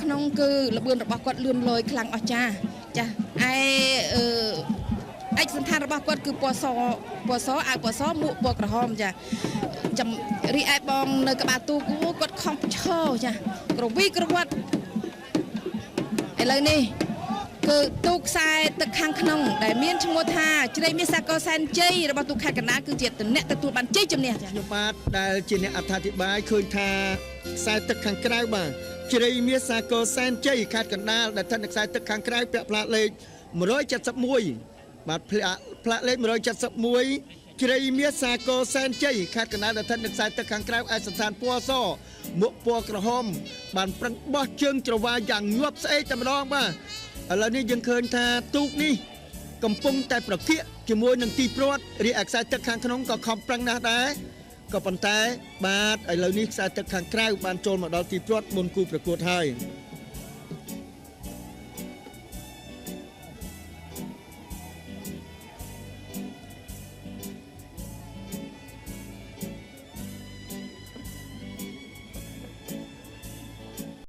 ក្នុង គឺលបឿនរបស់គាត់លឿនលយខ្លាំងអស្ចារ្យចា។ ឯអឺឯកសន្តានរបស់គាត់គឺពណ៌ស ពណ៌ស អាវពណ៌ស មួកពណ៌ក្រហមចា ចាំរីឯបងនៅក្បាលទូក គាត់ខំឈរចា ក្រវីក្រវត្ត។ ឥឡូវនេះគឺទូកខ្សែទឹកខាងក្នុង ដែលមានឈ្មោះថាជ្រៃមាសសាកលសែនជ័យរបស់ទូកខេត្តកណ្ដាល គឺជាតំណែងទទួលបានជ័យជំនះចា។ ខ្ញុំបាទដែលជាអ្នកអត្ថាធិប្បាយឃើញថា ខ្សែទឹកខាងក្រៅ បាទ ជ្រៃមាសសាកលសែនជ័យខេត្តកណ្ដាល ដែលស្ថិតនៅខ្សែទឹកខាងក្រៅ ពាក់ផ្លាកលេខ171 បាទ ផ្លាកលេខ171 ជ្រៃមាសសាកលសែនជ័យខេត្តកណ្ដាល ដែលស្ថិតនៅខ្សែទឹកខាងក្រៅ ឯសន្តានពណ៌ស មួកពណ៌ក្រហម បានប្រឹងបោះជើងច្រវាយ៉ាងញាប់ស្អេកតែម្ដង។ បាទ ឥឡូវនេះយើងឃើញថាទូកនេះកំពុងតែប្រគៀកជាមួយនឹងទីព្រាត់ រីឯខ្សែទឹកខាងក្នុងក៏ខំប្រឹងណាស់ដែរ ក៏ប៉ុន្តែបាទ ឥឡូវនេះខ្សែទឹកខាងក្រៅបានចូលមកដល់ទីព្រាត់មុនគូប្រកួតហើយ។